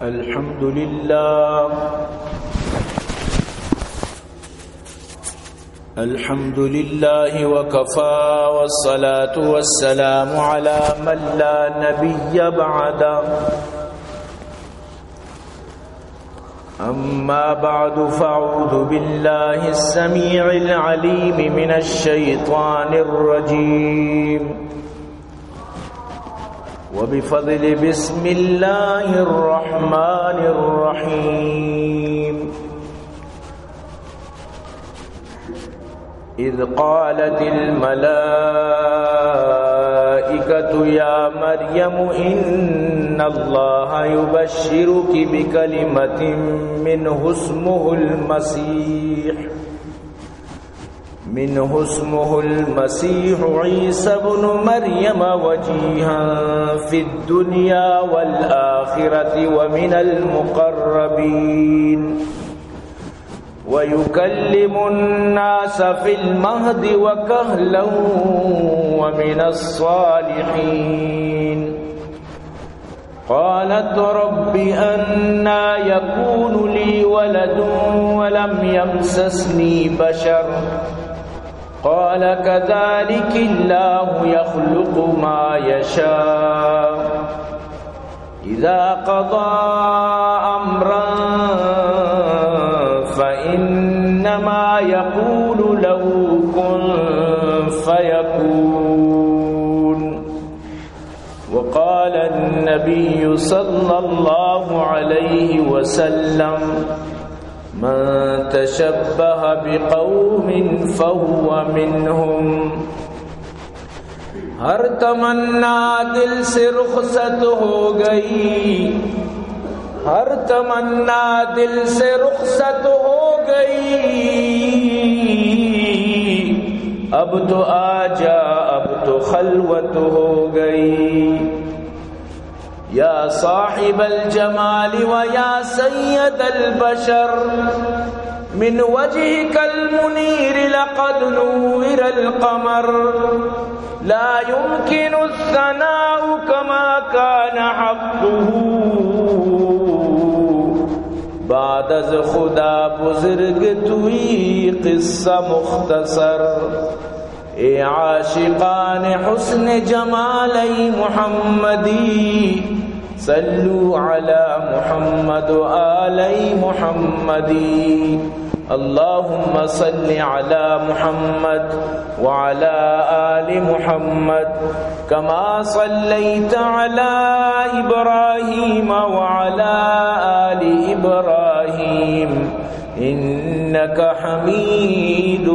الحمد لله. الحمد لله وكفى، والصلاة والسلام على من لا نبي بعده. أما بعد، فأعوذ بالله السميع العليم من الشيطان الرجيم. وبفضل بسم الله الرحمن الرحيم. إذ قالت الملائكة يا مريم إن الله يبشرك بكلمة منه اسمه المسيح، منه اسمه المسيح عيسى ابن مريم وجيها في الدنيا والآخرة ومن المقربين ويكلم الناس في المهد وكهلا ومن الصالحين. قالت رب أنى يكون لي ولد ولم يمسسني بشر، قال كذلك الله يخلق ما يشاء، إذا قضى أمرا فإنما يقول له كن فيكون. وقال النبي صلى الله عليه وسلم، من تشبه بقوم فهو منهم. ہر تمنا دل سے رخصت ہو گئی، ہر تمنا دل سے رخصت ہو گئی، اب تو آ جا، اب تو خلوت ہو گئی۔ يا صاحب الجمال ويا سيد البشر، من وجهك المنير لقد نور القمر، لا يمكن الثناء كما كان حقه، بعد از خدا بزرگ توئی قصه مختصر۔ اے عاشقان حسن جمال محمدی، صلوا على محمد وآل محمدی۔ اللهم صل على محمد وعلى آل محمد كما صليت على إبراهيم وعلى آل إبراهيم إنك حميد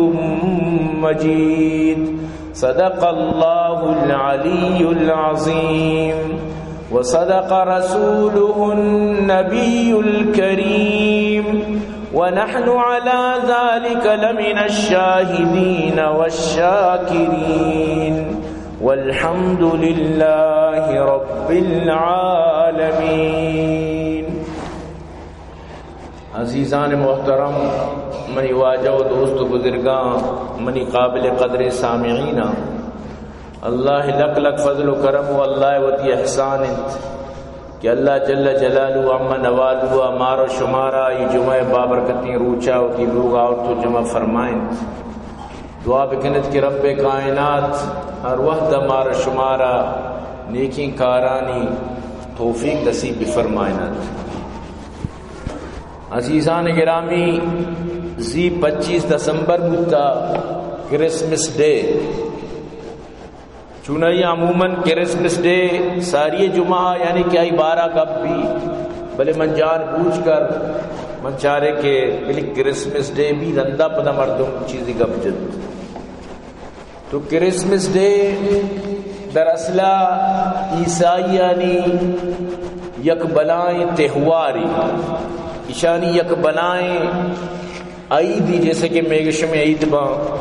مجيد. صدق الله العلي العظيم وصدق رسوله النبي الكريم ونحن على ذلك لمن الشاهدين والشاكرين والحمد لله رب العالمين. عزیزان محترم، منی واجہ و دوست و بزرگاں، منی قابل قدر سامعیناں، اللہ لک لک فضل و کرم و اللہ وتی احسان انت کہ اللہ جل جلالہ عم نوالہ مارا شمارا ای جمعہ بابرکتیں روچا وتی لوگا آورت و جمع فرمائنت۔ دعا بکنت کہ رب کائنات ہر وہد مارا شمارا نیکیں کارانی توفیق نصیب بفرمائنت۔ عزیزان گرامی، زی پچیس دسمبر بوتا، کرسمس ڈے۔ چونائی عموماً کرسمس ڈے ساری جمعہ، یعنی کہ آئی بارہ گپ بی، بلے من جان بوجھ کر من چارے کہ بلے کرسمس ڈے بی، رندا پدا مردم چیزی گپ جت۔ تو کرسمس ڈے در اصلا عیسائیانی یک بلائیں تہواری، ایشانی یک بلائیں عیدی، جیسے کہ میگشم عید باں۔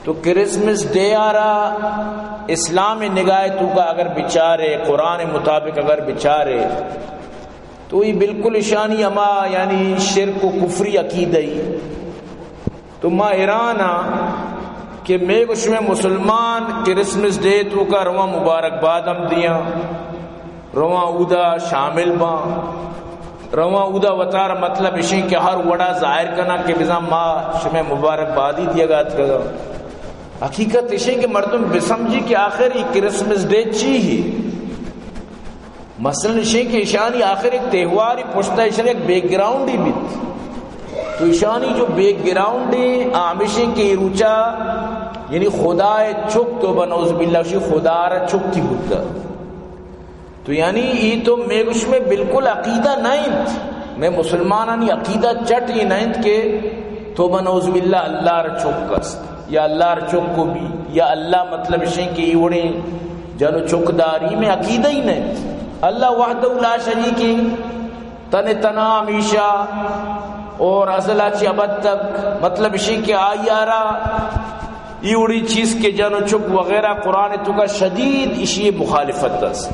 تو کرسمس ڈے آرا اسلام نگاہ تو کا اگر بچارے، قرآن مطابق اگر بچارے، تو یہ بالکل ایشانی ہما یعنی شرک و کفری عقیدہ ہی۔ تو ما حیران ہاں کہ مے گو شمے مسلمان کرسمس ڈے تو کا رواں مبارکباد ہم دیاں، رواں اودا شامل باں، رواں اودا وتارا مطلب اشیں کہ ہر وڑا ظاہر کناں کہ بزاں ما شمئے مبارک بادی دیگا اتکگاں۔ حقیقت اشیں کہ مردم بسمجھی کہ آخر ای کرسمس ڈے چی ہی۔ مثلاً اشیں کہ اشانی آخر ایک تہواری پشتا اشان ایک بیک گراؤنڈ ہی بیت۔ تو اشانی جو بیک گراؤنڈ ہی آ ہمیشیں کہ ای روچا یعنی خدا چک، توبہ نعوذ باللہ، اشی خدا را چکی بوتا۔ تو یعنی ای تو مے گوش میں بالکل عقیدہ نہ انت، میں مسلمانانی عقیدہ چٹ ای نہ انت کہ توبہ نعوذ باللہ اللہ را چک است یا اللہ را چک کو بی یا اللہ مطلب اشیں کہ ای وڑیں جن و چک داری، میں عقیدہ ہی نہ انت۔ اللہ وحدہ لا شریک انت، تن تنا ہمیشہ اور ازل چی ابد تک، مطلب اشیں کہ آئی آرا ای وڑی چیز کہ جن و چک وغیرہ قرآن توکا شدید اشی مخالفت است۔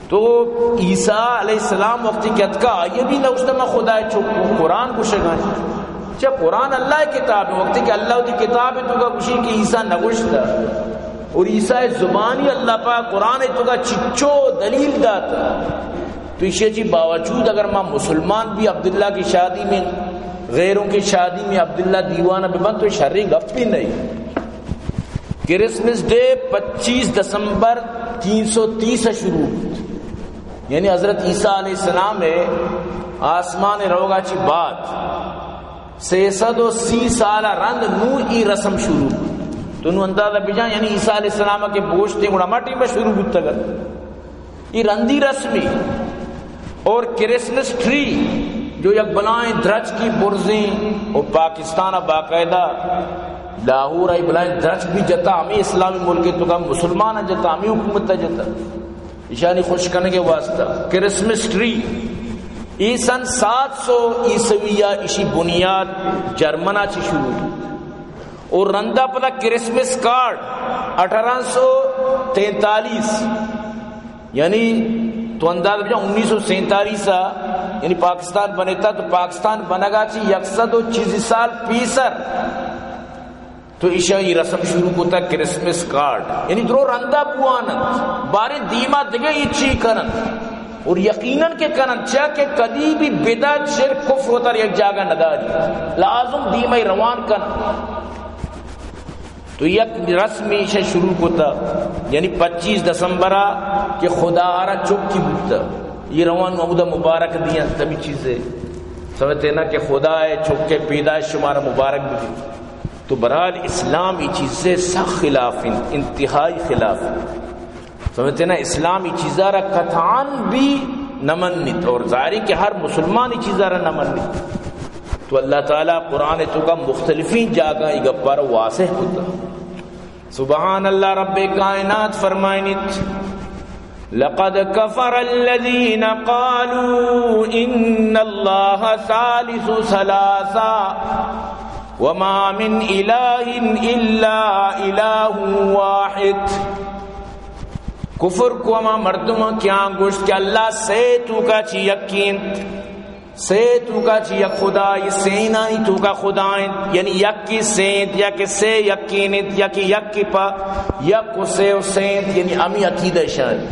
تو عیسیٰ علیہ السلام وقتی کہ اتکا، آئی بھی نہ گوشتا ما خدا چک، قرآن گوشگا۔ چہ قرآن اللہ کتاب ہے، وقتی کہ اللہ دی کتاب توکا گوشی کہ عیسیٰ نہ گوشتا، اور عیسیٰ زبانی اللہ پاک قرآن توکا چچو دلیل داتا۔ تو اشی چی باوجود اگر ما مسلمان بھی عبداللہ کی شادی میں، غیروں کی شادی میں عبداللہ دیوانہ ببن تو شریں گپ بھی نہیں۔ کرسمس ڈے پچیس دسمبر تین سو تیس شروع بوت، یعنی حضرت عیسیٰ علیہ السلام آسمان روگا چی بعد سہ سد و سی سال رند نو ای رسم شروع بوت۔ تو نو اندازہ بجان، یعنی عیسیٰ علیہ السلام کے بوشتے گڑا ما ٹیم شروع بوت اگر ای رندی رسمی اور کرسمس ٹری جو یک بلائیں درچکی برزیں اور پاکستان باقاعدہ لاہور آئی بلائیں درچک بھی جتا، ہمیں اسلامی ملک توکا مسلمان جتا، ہمیں حکومت جتا، اشانی خوش کنگے واسطہ کرسمس ٹری۔ ای سن سات سو عیسویہ اشی بنیاد جرمنا چی شروع ہوئی۔ اور رندا پدا کرسمس کارڈ اٹھارہ سو تینتالیس، یعنی تو انداز بجا انیس سو سینتالیس آ، یعنی پاکستان بنیتا تو پاکستان بنگا چی یک سد و چیزی سال پیسر تو ایشاں ای رسم شروع کتا کرسمس کارڈ، یعنی درو رندا بواننت، بارے دیما دگہ ای چی کننت۔ اور یقیناً کہ کننت، چیا کہ کدی بھی بدعت، شرک، کفر وتر یک جاگہ نداری، لازم دیما ای روان کننت۔ تو یک رسمی ایشاں شروع کتا، یعنی پچیس دسمبر آ کہ خدا آرا چکی بوتا، یہ روان ہمودا مبارک دیاں تبی چیزے سمجھتے نا کہ خدا ہے چکے پیدائش شمارا مبارک بھی۔ تو بہرحال اسلام ای چیزے سخ خلاف انت، انتہائی خلاف انت۔ سمجھتے نا، اسلام ای چیزا را قطعاً بھی نہ منیت، اور ظاہر ہے کہ ہر مسلمان ای چیزا را نہ منیت۔ تو اللہ تعالی قرآن توکا مختلفیں جاگہ ای گپا را واضح کتا۔ سبحان اللہ، رب کائنات فرمائنیت، لقد كفر الذين قالوا إن الله ثالث ثلاثة وما من إله إلا إله واحد۔ کفر کو ہما مردماں کہ آں گوشت کہ اللہ سے توکا چی یکینت، سے توکا چی یک خدا، یہ سینانی توکا خدا انت، یعنی یکی سے انت، یکی سے یکینت، یکی یکی پا یک و سے و سے انت، یعنی ہمی عقیدہ شان۔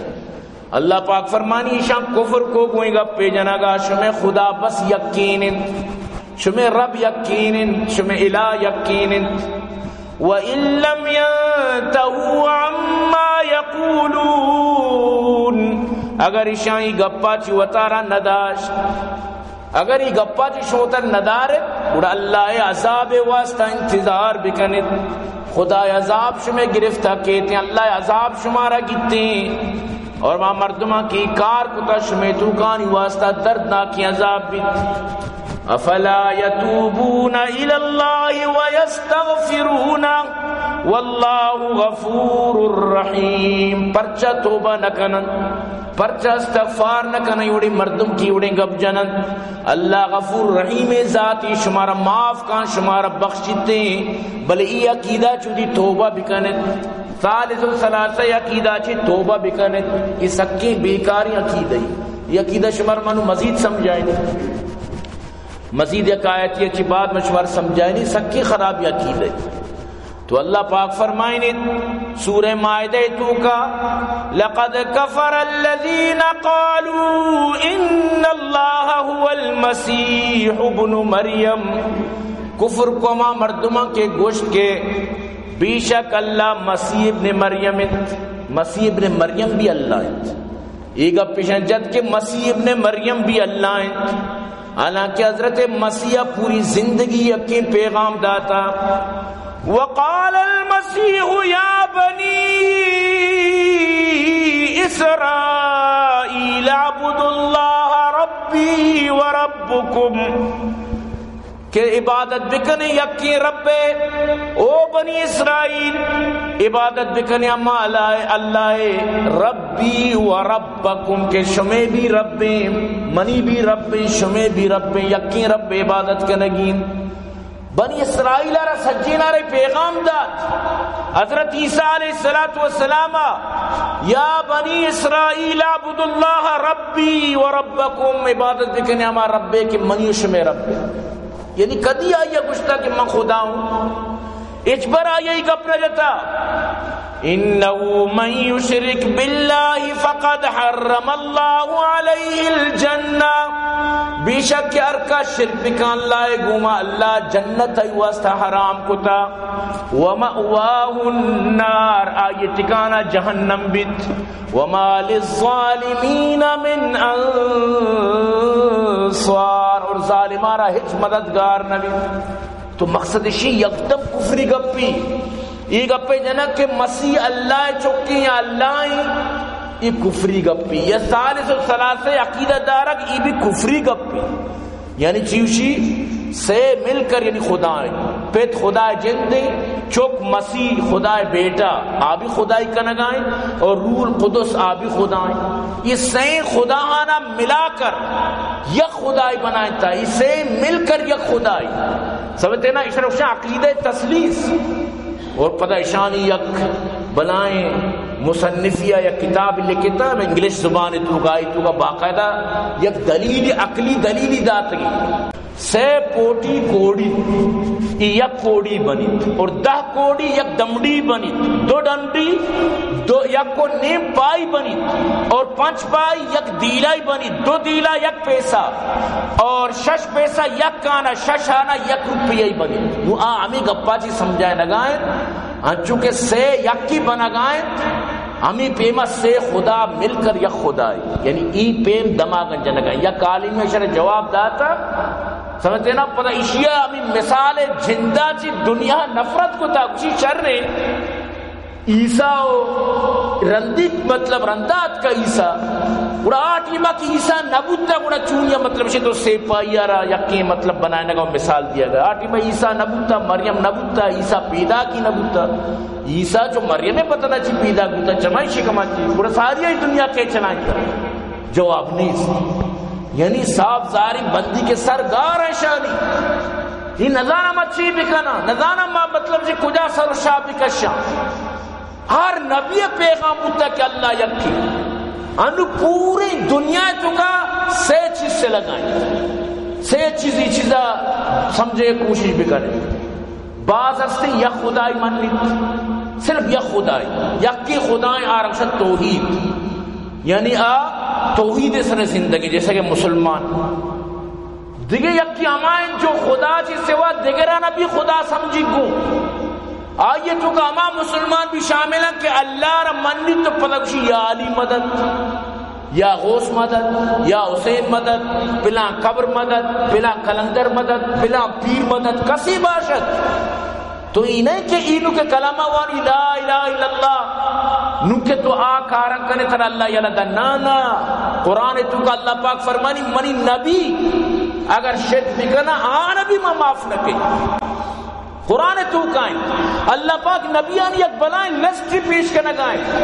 اللہ پاک فرمانی، ایشاں کفر کو، گوئیں گپے جنگا، شمے خدا بس یکین انت، شمے رب یکین انت، شمے الہ یکین انت۔ وَإِن لَّمْ يَنْتَهُوا عَمَّا يَقُولُونَ، اگر ایشاں ای گپا چی وتارا نداشت، اگر ای گپا چی شوتر ندارت، گڑا اللہ عذاب واسطہ انتظار بکنت۔ خدا عذاب شمے گرفتہ کیت، اللہ عذاب شمارا گیتیں۔ اور ما مردماں کی کار کتا شمے توکانی واسطہ دردناکیں عذاب بیت۔ افلا يتوبون إلى الله ويستغفرونه والله غفور رحيم۔ پرچا توبہ نہ کنن؟ پرچا استغفار نہ کنن؟ وڑی مردم کی وڑیں گپ جنن۔ اللہ غفور رحیم ذاتی، شمارا معاف کن، شمارا بخشیتے، بلے ای عقیدہ چودی توبہ بکنت۔ ثالث ثلاثہ عقیدہ چی توبہ بکنت، یہ سکیں بیکاری عقیدہ ہی۔ یہ عقیدہ شمار منو مزید سمجھائیں، مزید یک آیتی چی بعد میں شمار سمجھائیں، سکیں خرابی عقیدہ ہی۔ تو اللہ پاک فرمائنیت سورہ مائدہ توکا، لقد كفر الذين قالوا إن الله المسيح ابن مريم، کفر کو ہما مردماں کہ گوشت کہ بے شک اللہ مسیح ابن مریم انت۔ مسیح ابن مریم بھی اللہ انت۔ اے گپ ایشاں جت کہ مسیح ابن مریم بھی اللہ انت، حالانکہ حضرت مسیح ءَ پوری زندگی یکیں پیغام داتا۔ وقال المسيح يا بني إسرائيل اعبدوا الله ربي وربكم، کہ عبادت بکنے یکیں رب ءِ، او بنی اسرائیل، عبادت بکنے ہما اللہ ءِ، اللہ ءِ، ربی و ربکم، کہ شمے بھی رب ایں، منی بھی رب ایں، شمے بھی رب ایں، یکیں رب ءِ عبادت کنگی۔ بنی اسرائیل ءَ را سجین ءَ را پیغام دات حضرت عیسیٰ علیہ الصلوۃ والسلام ءَ، یا بنی اسرائیل اعبدوا اللہ ربی و ربکم، عبادت بکنے ہما رب ءِ کہ منی و شمے رب ءِ۔ یعنی کدی آئی ءَ گوشتا کہ من خدا ہوں؟ ہچبر آئی ءَ اے گپ نہ جتا۔ انه من يشرك بالله فقد حرم الله عليه الجنة، بے شک کہ ہر کس شرک بکن اللہ ءِ گوما، اللہ جنت آئی واسطہ حرام کتا۔ ومأواه النار، آئی ٹھکانہ جہنم بیت۔ وما للظالمين من أنصار، اور ظالماں را ہچ مددگار نہ بیت۔ تو مقصد اشی یکدم کفری گپی، اے گپے جنگ کہ مسیح اللہ ءِ چکیں یا اللہ ایں، اے کفری گپی۔ یا ثالث الثلاثہ عقیدہ دارگ، اے بھی کفری گپی۔ یعنی چیوشی سے مل کر، یعنی خدا ایں، پت خدا جند ایں، چک مسیح خدا بیٹا، آ بھی خدائی کنگائیں، اور روح القدس آ بھی خدا ایں۔ یہ سئیں خداہانا ملا کر یک خدائی بنائیں تا، یہ سئیں مل کر یک خدائی۔ سمجھتے نا؟ اشرا گوشاں عقیدہ تثلیث۔ اور پدا اشانی یک بلائیں مصنفی ءَ یک کتاب لکھتا، انگلش زبان توکا، آئی توکا باقاعدہ یک دلیل، عقلی دلیلی داتگی۔ سے پوٹی کوڑی، ای یک کوڑی بنیت، اور دہ کوڑی یک دمڑی بنیت، دو ڈنڈی، دو، یک و نیم پائی بنیت، اور پنچ پائی یک دیلائی بنیت، دو دیلا یک پیسہ، اور شش پیسہ یک آنا، شش آنا یک روپیہ بنیت۔ نو آ ہمیں گپا چی سمجھائے نگائیں، انچو کہ سے یکی بنگائیں، ہمیں پیما سے خدا مل کر یک خدائی، یعنی ای پیم دماغ جنگائیں۔ یک عالمی اشرا جواب داتا، سمجھتے نا؟ پدا اشیا ہمیں مثال جندا چی دنیا نفرت کو تا، کچی شر نے۔ عیسیٰ و رندی، مطلب، رندا اتکا عیسیٰ۔ گڑا آ ٹیما کہ عیسیٰ نبوتا، گڑا چونیا، مطلب، شے تو سیپائی آرا یکیں، مطلب، بنائے نگا مثال دیا گیا۔ آ ٹیما عیسیٰ نبوتا، مریم نبوتا، عیسیٰ پیدا کی نبوتا۔ عیسیٰ جو مریم پتہ نہ چی پیدا بوتا، چمائی شکما چی۔ گڑا ساری دنیا کے چلائیں، جواب نیست۔ یعنی صاف ظاہری بندی کے سر گار ہیں شانی۔ یہ نزانہ ما چی بکنا، نزانہ ما، مطلب، جی کجا سر و شاہ بکشاں۔ ہر نبی پیغام بوتا کہ اللہ یکی۔ انو پوری دنیا توکا سے چیز سے لگائیں، سے چیزی چیزا سمجھے کوشش بکنے۔ باز ہستے یک خدائی منیت، صرف یک خدائی، یکی خدائی، آرمشت توحید، یعنی آ توحید سر زندگی، جیسا کہ مسلمان۔ دگہ یکی ہما انت جو خدا چی سوا دگرانا بھی خدا سمجھی گو۔ آئیے توکا ہما مسلمان بھی شامل ہیں کہ اللہ را منی تو پدا گوشی یا علی مدد، یا غوث مدد، یا حسین مدد، پلان قبر مدد، پلان قلندر مدد، پلان پیر مدد، کسی باشد۔ تو ای نہ کہ اینو کہ کلمہ وانی لا الہ الا اللہ، نو کہ تو آ کارن کنے ترا اللہ یلا دا۔ نا، نا۔ قرآن توکا اللہ پاک فرمانی، منی نبی اگر شرک بکنا، آ نبی ما معاف نہ کئی۔ قرآن توکا انت۔ اللہ پاک نبیانی یک بلائیں لسٹ پیش کنگا انت۔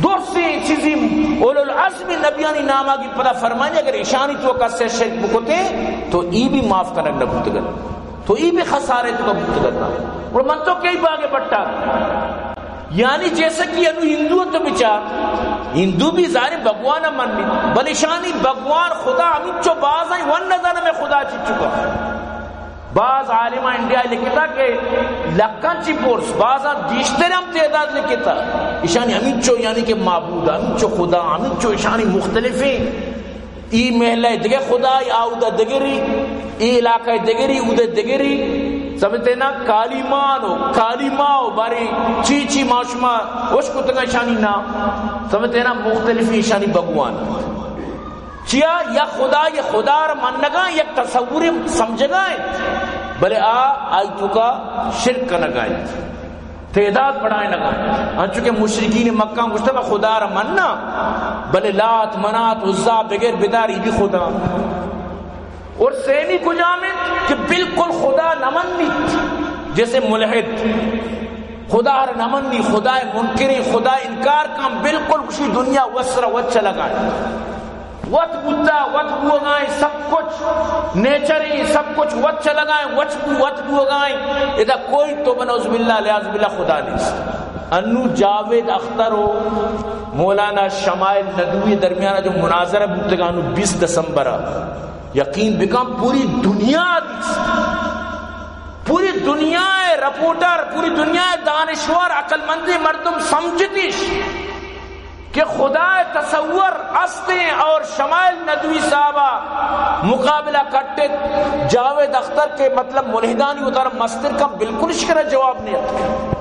درسیں چیزی اولو العزم نبیانی ناما کی پدا فرمانی، اگر اشانی توکا سے شرک بکتے تو ای بھی معاف کنگ نہ بوتگن۔ تو ای بھی خسارے توکا بوتگتا۔ اور من تو کئی باگے بٹا۔ یعنی جیسا کہ انو ہندو تو بچار، ہندو بھی ظاہر بھگوان من بھی، بلے شانی بھگوان خدا ہمینچو باز ہیں، ون نظر میں خدا چی چکا۔ باز عالم انڈیا لکھتا کہ لکھاں چی پورس، بازاں دیشتر ہم تعداد لکھتا۔ اشانی ہمینچو یعنی کہ معبود، ہمینچو خدا، ہمینچو اشانی مختلفیں ای محلہ دگہ خدای، آودا دگری، ای علاقہ دگری، اودے دگری۔ سمجھتے نا؟ کالی مان و کالی ماں و باری چی چی ما شما وش کتگا شانی نام۔ سمجھتے نا؟ مختلف شانی بھگوان۔ چیا؟ یا خدا، یا خدا را منگا، یک تصور سمجھگا ہے، بلے آ آئی توکا شرک کنگا ہے۔ تعداد بڑھائینگا۔ انچو کہ مشرکین مکہ گوشتہ، ما خدا را مننا، بلے لات، منات، عزیٰ بغیر بدار، ای بھی خدا۔ اور سیمی کجام انت کہ بالکل خدا نہ منیت، جیسے ملحد خدا را نہ منی، خدا منکریں، خدا انکار کن، بالکل گوشی دنیا وسرا وت چلگا ہے۔ وت بوتا، وت بوگائیں، سب کچھ نیچر ہیں، سب کچھ وت چلگائیں، وت بو، وت بوگائیں۔ ادا کوئی توبہ نعوذ باللہ، لیاذ باللہ خدا نیست۔ انو جاوید اختر و مولانا شمائل ندوی درمیان جو مناظرہ بوتگا انو بیست دسمبر، یقین بکن پوری دنیا دیست۔ پوری دنیا رپورٹر، پوری دنیا دانشور، عقل مند مردم سمجھتش کہ خدا تصور است ہیں اور شمائل ندوی صاحبہ مقابلہ کٹت جاوید اختر کے، مطلب ملحدانی اتارا مستر کا، بالکل اشکرا جواب نہیں آتا،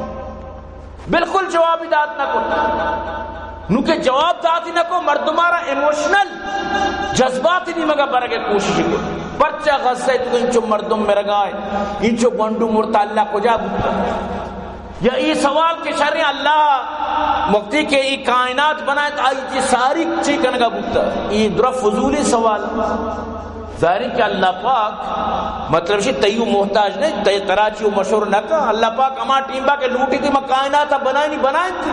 بالکل جوابی دات نہ کو۔ نو کہ جواب داتی نہ کو، مردمارا ایموشنل، جذباتی نیمگا برگے کوشش کو۔ پرچا غزہ تو انچو مردم مرگائے، انچو گونڈو مرتا، اللہ کجا بوتا؟ یا ای سوال کہ شریں اللہ وقتی کہ ای کائنات بنائے تو آئی چی ساری چی کنگا بوتا؟ ای درا فضولی سوال۔ ظاہر ہے کہ اللہ پاک، مطلب شی تیو محتاج نہیں، تی ترا چی و مشور نہ کا۔ اللہ پاک ہما ٹیم با کہ لوٹی تھی ما کائنات بنائیں، نہیں بنائیں تھی۔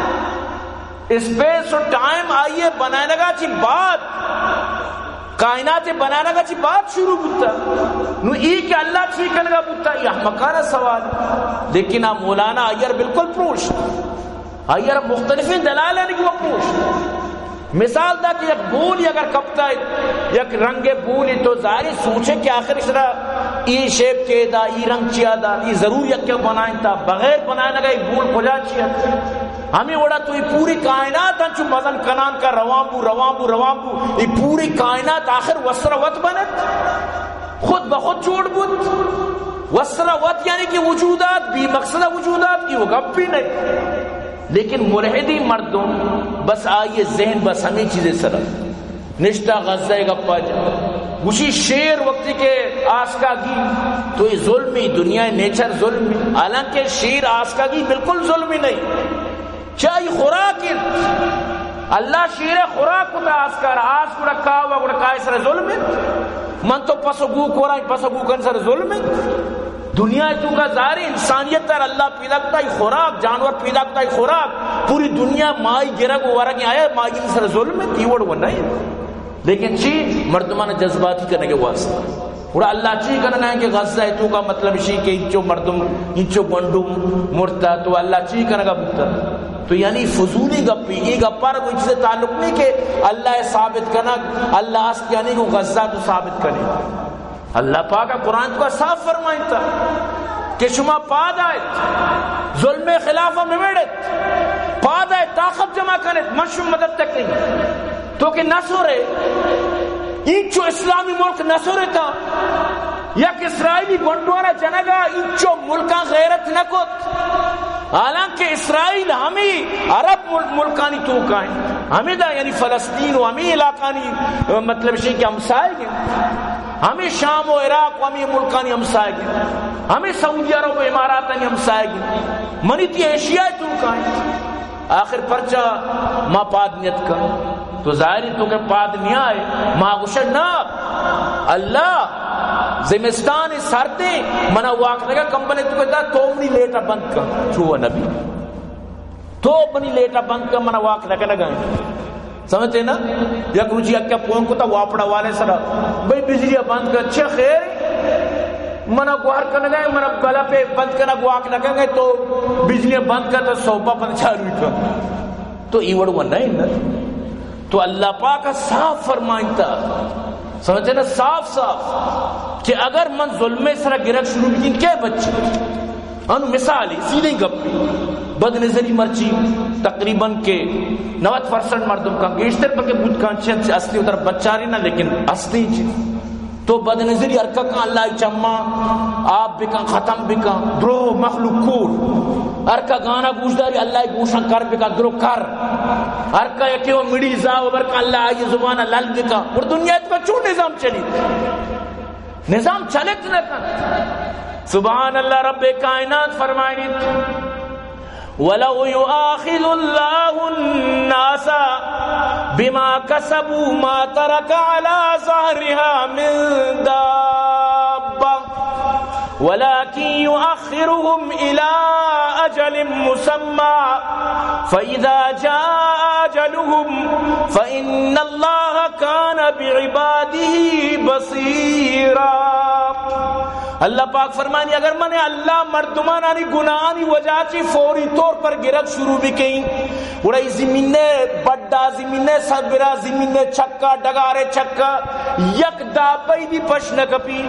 اسپیس و ٹائم آئیے بنائنگا چی بعد، کائنات بنانگا چی بعد شروع بوتا۔ نو ای کہ اللہ چی کنگا بوتا، یہ احمقانہ سوال۔ لیکن آ مولانا آئیر بالکل پروشت، آئیر مختلفیں دلائل ہیں کہ وہ پروشت۔ مثال دا کہ یک بولی اگر کپتا ہے، یک رنگ بولی، تو ظاہری سوچے کہ آخر اس طرح ای شیپ چے دا، ای رنگ چیا دا، ای ضرور یک کیا بنائیں تا، بغیر بنائنگا ای بول کجا چیا۔ ہمیں وڑا تو ای پوری کائنات انچو مزن کنان کا روان بو، روان بو، روان بو۔ ای پوری کائنات آخر وسرا وت بنت، خود بخود جوڑ بوت۔ وسرا وت یعنی کہ وجودات، بی مقصد وجودات کی وہ گپ بھی نہیں۔ لیکن ملحدی مردم بس آئیے ذہن بس ہمیں چیزیں سرا نشتہ غزہ گپا جا۔ گوشی شیر وقتی کہ آسکا گی تو یہ ظلمی، دنیا نیچر ظلمی۔ حالانکہ شیر آسکا گی بالکل ظلمی نہیں۔ چاہی خوراک انت۔ اللہ شیر خوراک کتا آسکا را، آس گڑا کاوا گڑا کائے سر ظلم انت۔ من تو پس و گوک ورائیں، پس و گوکن سر ظلم انت۔ دنیا تو کا ظاہر انسانیت تر اللہ پیدا کتا ای خوراک، جانور پیدا کتا ای خوراک، پوری دنیا مائی گرگ و ورگ آیا، مائی سر ظلم انت، ای وڑ و نہیں۔ لیکن چی؟ مردمان جذباتی کنگے واسطہ۔ گڑا اللہ چی کنگا ہے کہ غزہ ہے تو کا مطلب شی کہ انچو مردم، انچو گونڈو مرتا تو اللہ چی کنگا بوتا؟ تو یعنی فضولی گپی، یہ گپار کوئی چیز تعلق نہیں کہ اللہ ثابت کنگ، اللہ است یعنی کو غزہ تو ثابت کنے۔ اللہ پاک قرآن تو صاف فرمائتا کہ شما پاد آئے، ظلم خلاف ممیڑت، پاد آئے، طاقت جمع کنت، من شما مدد تک نہیں۔ تو کہ نہ سورے، اینچو اسلامی ملک نہ سورے تا، یک اسرائیلی گونڈوانا جنگا اینچو ملکاں غیرت نہ کت۔ حالانکہ اسرائیل ہمیں عرب مل-، ملکانی توکا ہیں، ہمیں دا یعنی فلسطین و ہمیں علاقانی، مطلب شی کہ ہمسائے گے، ہمیں شام و عراق و ہمیں ملکانی ہمسائے گے، ہمیں سعودی عرب و اماراتانی ہمسائے گے، منی تی ایشیا توکا ہیں۔ آخر پرچا ما پاد نیت کن؟ تو ظاہری تو کہ پاد نیائے، ما گوشن نا، اللہ زمستان سردیں، منا واک لگا کمبلے تو کہ دا تو منی لیٹا بند کن، چو نبی۔ تو منی لیٹا بند کن، منا واک لگا لگا۔ سمجھتے نا؟ یک روچی یک فون کو تا واپڑا والے سرا، بھئی بجلی بند کن، چھ خیر؟ منا گوہر کنگا ہے، منا بلب بند کنا گواک نہ کنگا ہے، تو بجلی بند کر تو صوبہ پر چالو ہی کن۔ تو ای وڑ وہ نہیں نا۔ تو اللہ پاک صاف فرمائنتا، سمجھتے نا، صاف صاف کہ اگر من ظلم سرا گرگ شروع بکن، کئے بچی؟ انو مثال، سیدھیں گپ، بد نظری مرچی تقریباً کہ نود پرسنٹ مردم کن، گیشتر پکے بوت کن چنت اصلی ادھر بچاری نہ، لیکن اصلی چی تو بد نظری ہر کا کن اللہ چما آپ بکن، ختم بکن، درو مخلوق کور۔ ہر کا گانا گوشداری اللہ گوشاں کر بکن، درو کر۔ ہر کا یکے و مڑی زا و بر کن اللہ آئی زبان لل بکن۔ اور دنیا تو چون نظام چلی؟ نظام چلت نہ کن۔ سبحان اللہ، رب کائنات فرمائنیت، ولو يؤاخذ الله الناس بما كسبوا ما ترك على ظهرها من دابة ولكن يؤخرهم إلى أجل مسمى فإذا جاء أجلهم فإن الله كان بعباده بصيرا۔ اللہ پاک فرمانی، اگر من اللہ مردمانانی گناہانی وجہ چی فوری طور پر گرگ شروع بکیں، گڑا ای زمین بڈا، زمین سبرا، زمین چکا، ڈگارے چکا، یک دابئی بھی پش نہ کپی،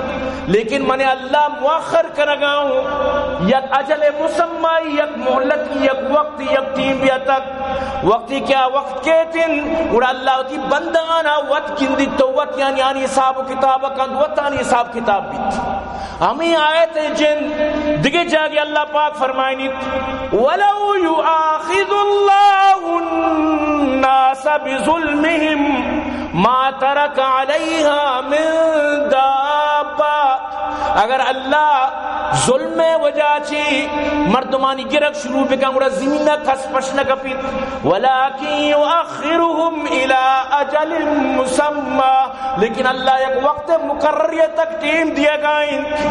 لیکن من اللہ مؤخر کنگا ہوں، یک اجل مسمی، یک مہلت، یک وقت، یک ٹیم بیا تک۔ وقتی کہ آ وقت کیت انت، گڑا اللہ وتی بندگانا وت گندیت تو وت یعنی آنی حساب و کتاب کند، وت آنی حساب کتاب بیت۔ ہمیں آیت جند دگہ جاگے اللہ پاک فرمائنیت، ولو يؤاخذ الله الناس بظلمهم ما ترك عليها من دابة۔ اگر اللہ ظلم وجہ چی مردمانی گرگ شروع بکن، گڑا زمین کس پش نہ کپیت۔ ولكن يؤخرهم إلى أجل مسمى، لیکن اللہ یک وقت مقرر تک ٹیم دیگا انت۔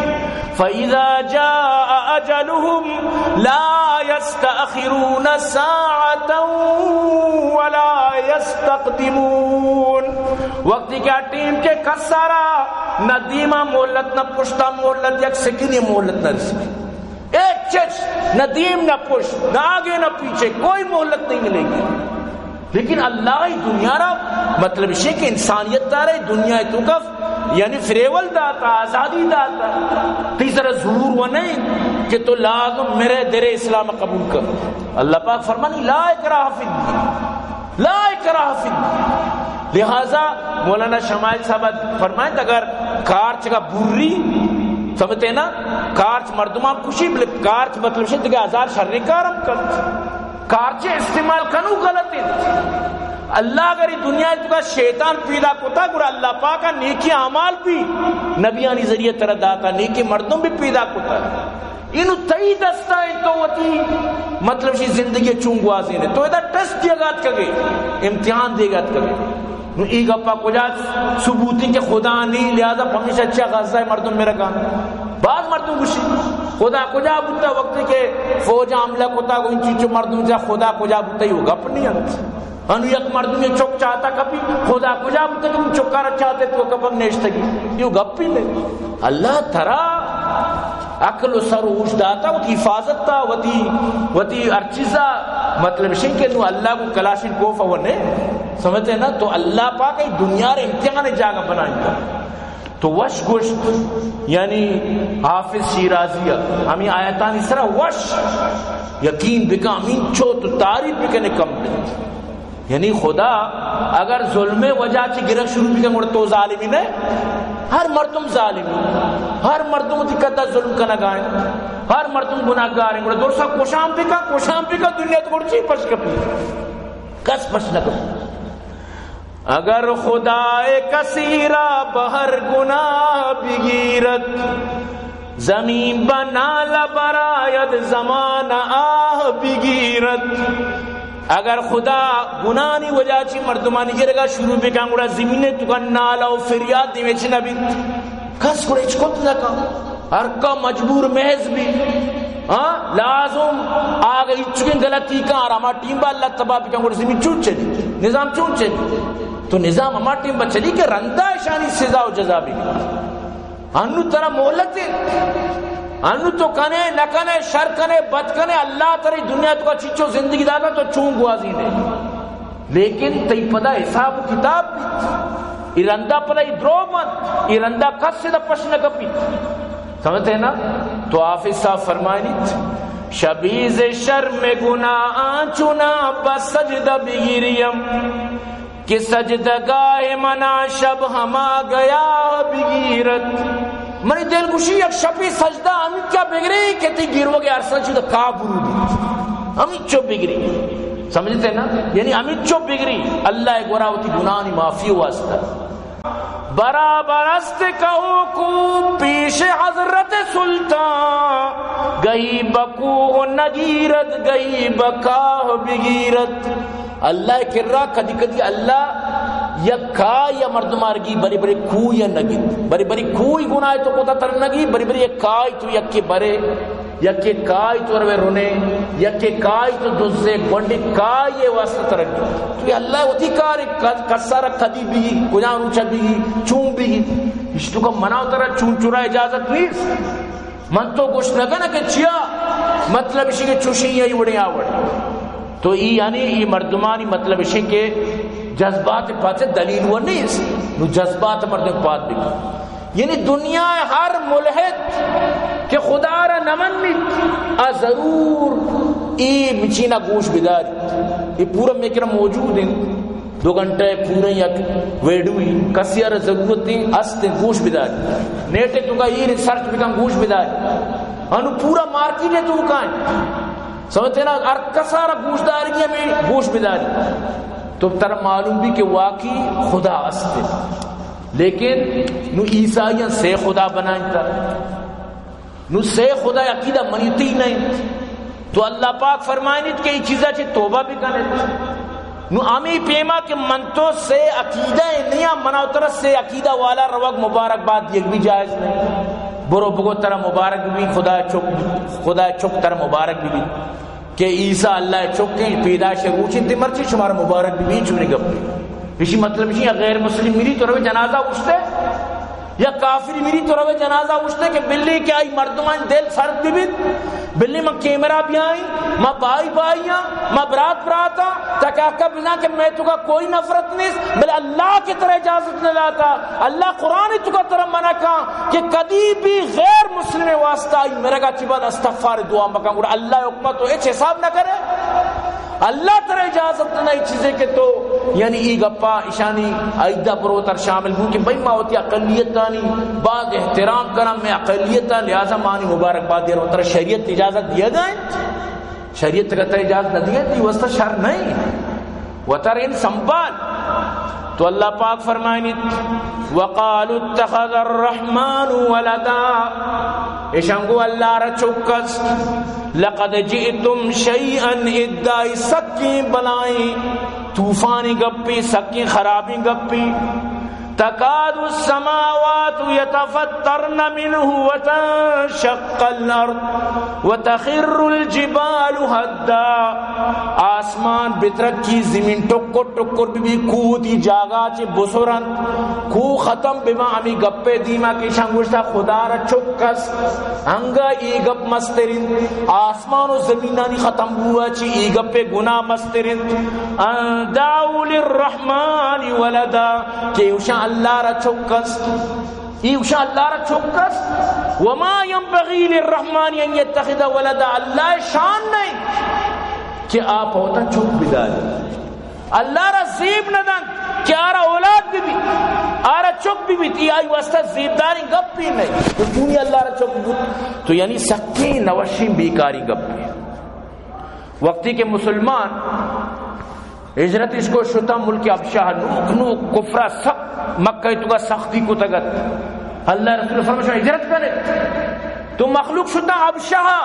فإذا جاء أجلهم لا يستأخرون ساعة ولا يستقدمون۔ وقتی کہ آ ٹیم کے کسارا نہ دیما مہلت، نہ پشتا مہلت، یک سکنی مہلت نہ رسی۔ ایک چش، نہ دیم نہ پشت، نہ آگے نہ پیچھے، کوئی مہلت نہیں ملے گی۔ لیکن اللہ ای دنیا را، مطلب شے کہ انسانیت دارے، دنیا تو کف یعنی فریول داتا، آزادی داتا۔ تئی سر ضرور و نہیں کہ تو لازم میرے درے اسلام قبول کر۔ اللہ پاک فرمانی، لا اکراہ فی الدین، لا اکراہ فی الدین۔ لہذا مولانا شمائل صاحب فرمائیں، اگر کارچ کا بری، سمجھتے ہیں نا، کارچ مردمان خوشی، بلے کارچ مطلب شے دیگه ہزار شریں کار ہم کنت۔ کارچے استعمال کنو غلط انت۔ اللہ اگر ای دنیا تو کا شیطان پیدا کتا، گڑا اللہ پاکا نیکی اعمال بھی نبیانی ذریعے ترا داتا، نیکی مردم بھی پیدا کتا۔ انو تئی دستا انت تو وتی، مطلب شی زندگی چون گوازینے۔ تو ادا ٹیسٹ دیگا اتکگے، امتحان دیگا اتکگے۔ نو ای گپا کجا ثبوتی کہ خدا نی، لہذا پمیشا چا غزہ مردم میرا کان۔ بعض مردم گوشی، خدا کجا بوتا؟ وقتی کہ فوج حملہ کتا، گو انچی چو مردم جا خدا کجا بوتا، یہ گپ نہیں انت۔ انو یک مردم یہ چک چاہتا کپی، خدا کجا بوتا کہ چکارا چاہتے تو کپم نیشتگی، یہ گپ ہی نہیں۔ اللہ ترا عقل و سر و ہوش داتا، وتی حفاظت تا، وتی، وتی ہر چیزا، مطلب شنکہ نو اللہ کو کلاشن کوف و نے، سمجھتے نا؟ تو اللہ پاک ای دنیا رے امتحان جاگہ بنائیں۔ تو وش گوشت، یعنی حافظ شیرازی ء ہمیں آیتانی سرا وش یقین بکن، ہمینچو تو تعریف بکنے کم بیت۔ یعنی خدا اگر ظلم وجہ چی گرگ شروع بکن، گڑا تو ظالمی نہ؟ ہر مردم ظالمی، ہر مردم وتی قدر ظلم کنگائیں، ہر مردم گناہگاریں، گڑا درسا کوشام بکن، کوشام بکن، دنیا تو گڑ چی پش کپی؟ کس پش نہ کپی۔ اگر خدائے کسی را بہر گناہ بگیرد، زمین بہ نالہ برآید زمانہ آہ بگیرد۔ اگر خدا گناہانی وجہ چی مردمانی گرگا شروع بکن، گڑا زمین تو کا نالہ و فریاد دیمے چی نہ بیت۔ کس گڑا ہچ کت نہ کن۔ ہر کا مجبور محض بی۔ ہاں، لازم آگہ ہچکیں غلطی کار ہما ٹیم با اللہ تباہ بکن، گڑا زمین چون چلی؟ نظام چون چلی؟ تو نظام ہما ٹیم با چلی کہ رندا اشانی سزا و جزا بی۔ انو ترا مہلت ہے۔ انو تو کنے، نہ کنے، شر کنے، بد کنے، اللہ تری دنیا تو کا چیچو زندگی داتا تو چون گوازی نے۔ لیکن تئی پدا حساب و کتاب بیت۔ ای رندا پدا ای درو بنت، ای رندا کس دا پش نہ کپیت۔ سمجھتے ہیں نا؟ تو حافظ صاحب فرمائنیت، شبیز شرم گناہاں چنا بہ سجدہ بگیریم، کہ سجدگاہ منا شب ہما گیا بگیرت۔ منی دل گوشی یک شپی سجدہ ہمیچا بگری کہ تی گیروگ ارساں چود کا برو بیت۔ ہمیچو بگری۔ سمجھتے ہیں نا؟ یعنی ہمیچو بگری۔ اللہ گورا وتی گناہانی معافی واسطہ۔ برابر است کہو کو پیش حضرت سلطان، گہی بہ کوہ نگیرت، گہی بہ کاہ بگیرت۔ اللہ کرا کدی کدی اللہ یک کاہ یا مردم آرگی، بری بری کوہ یا نگیت، بری بری کوہ گناہ تو کتا تر نگی، بری بری یک کاہ تو یک کے برے۔ یکے کائی تو روے رنے، یکے کائی تو دزے، گونڈی کائی واسطہ ترگی۔ تو یہ اللہ وتی کار ک-، کسارا کدی بھی، کجا روچا بھی، چون بھی۔ اشتو کا منع ترا چون چورا اجازت نیست۔ من تو گوشت نہ کنا کہ چیا، مطلب اسی کہ چوشی یا وڑے آ وڑے۔ تو ای یعنی ای مردمانی مطلب اسی کہ جذبات پاتے دلیل و نیست۔ نو جذبات مردم پات بکن۔ یعنی دنیا ہر ملحد کہ خدا را نہ منیت، آ ضرور ای مچینا گوش بداریت۔ یہ پورا میکرا موجود ہیں، دو گھنٹہ پورا یک ویڈیو ہی کسی را ضرورت ہیں، است ہیں، گوش بداریت۔ نیٹ تو کا یہ ریسرچ بکن، گوش بداریت۔ انو پورا مارکیٹ ہے تو کا ہے۔ سمجھتے نا؟ ہر کسا را گوش دارگی ہمیں گوش بداری۔ تو ترا معلوم بھی کہ واقعی خدا است۔ لیکن نو عیسائیاں سے خدا بنائیں تا۔ نو سے خدا عقیدہ منیتی نہیں۔ تو اللہ پاک فرمائنیت کہ یہ چیزا چی توبہ بھی کنیت۔ نو ہمیں پیما کہ من تو سے عقیدہ نیا، منا ترا سے عقیدہ والا روگ مبارک باد دیگ بھی جائز نہیں۔ برو بگو ترا مبارک بھی، خدا چک، خدا چک ترا مبارک بھی۔ کہ عیسیٰ اللہ چک ہیں، پیدائش روچ انت، مرچی شمارا مبارک بھی، چونی گپ۔ اسی مطلب اسی یا غیر مسلم میری تو روے جنازہ اٹھتے، یا کافر میری تو روے جنازہ اٹھتے کہ بلی کہ آئی مردمان دل سرد بھی بیت، بلی من کیمرہ بیائیں، ما بائی بائی ہاں، ما برات برات ہاں، تاکہ آقا بزاں کہ میں تو کا کوئی نفرت نہیں، بلے اللہ کے ترا اجازت نہ داتا، اللہ قرآن تو کا ترا منع کاں کہ کدی بھی غیر مسلم واسطہ ای مرگا چی بعد استغفار دعا مکن، گڑا اللہ حکمت تو ہچ حساب نہ کرے۔ اللہ ترا اجازت نہ ای چیزے کہ تو، یعنی ای گپا اشانی عیدہ پروتر شامل بو کہ بھئی ما وتی اقلیتانی باز احترام کنم، میں اقلیتاں لہذا مانی مبارک باد دیرو، ترا شریعت اجازت دیا گا ہے؟ شریعت کا ترا اجازت نہ دیا، تی واسطہ شر نہیں۔ وتر ان سنبھال۔ تو اللہ پاک فرمائنیت، وقالوا اتخذ الرحمن ولدا۔ اشان گو اللہ را چک است۔ لقد جئتم شیئا ادا، سکیں بلائیں طوفانی گپی، سکیں خرابیں گپی۔ تکاد السماوات یتفطرن منه وتنشق الارض وتخر الجبال هدا۔ آسمان بترکی، زمین ٹکر ٹکر بی بی، کوہ دی جاگا چے بسرنت، کوہ ختم ببا۔ ہمیں گپے دیما کہ اشان گوشتا خدا را چک است، انگا ای گپ مسترین۔ آسمان و زمینانی ختم بوا چی ای گپے گناہ مسترین۔ ان دعوا للرحمن ولدا، کہ اوشان اللہ را چک است۔ ای اوشان اللہ را چک است۔ وما ينبغي للرحمن ان يتخذ ولدا، اللہ شان نہیں کہ آپ ہوتا چک بداری۔ اللہ را زیب نہ دنت کہ آرا اولاد بہ بیت، آرا چک بہ بیت، ای آئی واسطہ زیبداریں گپے نہ انت۔ تو چونی اللہ را چک بوت؟ تو یعنی سکیں نوشیں بیکاریں گپے۔ وقتی کہ مسلمان ہجرت اش کو شتا ملک حبشہ، نوک نوک کفرا سخت، مکہ توکا سختی کتگ ات۔ اللہ رسول فرمائش ہجرت کرے۔ تو مخلوق شتا حبشہ،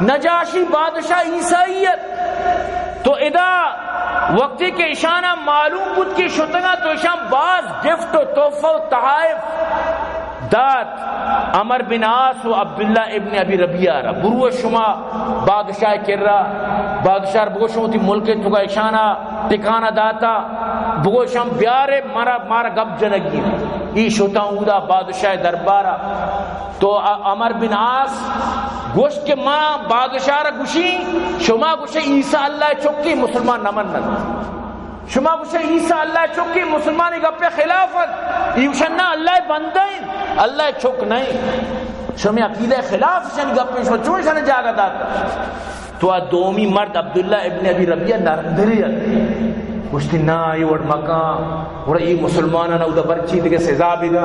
نجاشی بادشاہ عیسائیت۔ تو ادا وقتی کہ اشانا معلوم بود کہ شتگا تو اشان باز گفٹ و تحفہ و تحائف دات۔ عمر بن عاص و عبداللہ ابن ابی ربیعہ را، برو شما بادشاہ کرا، بادشاہ را بگو شما وتی ملک توکا اشانا ٹکانہ داتا، بگو اشان بیارے، مارا، مارا گپ جنگی۔ ای شتاں اودا بادشاہ دربارا۔ تو ع-، عمر بن عاص گوشت کہ ما بادشاہ را گوشی، شما گوشے عیسیٰ اللہ چکی، مسلمان نہ مننت۔ شما گوشے عیسیٰ اللہ چکی، مسلمانی گپے خلاف انت۔ ای گوشن نہ، اللہ بندہ انت، اللہ چک نہیں۔ شمے عقیدہ خلاف شن گپے، شما چون شن جاگہ دات؟ تو آ دومی مرد عبداللہ ابن ابی ربیعہ نرندرے ات۔ گوشتی، نا، اے وڑ مکان، گڑا اے مسلمانان اودا برچی دگہ سزا بدا۔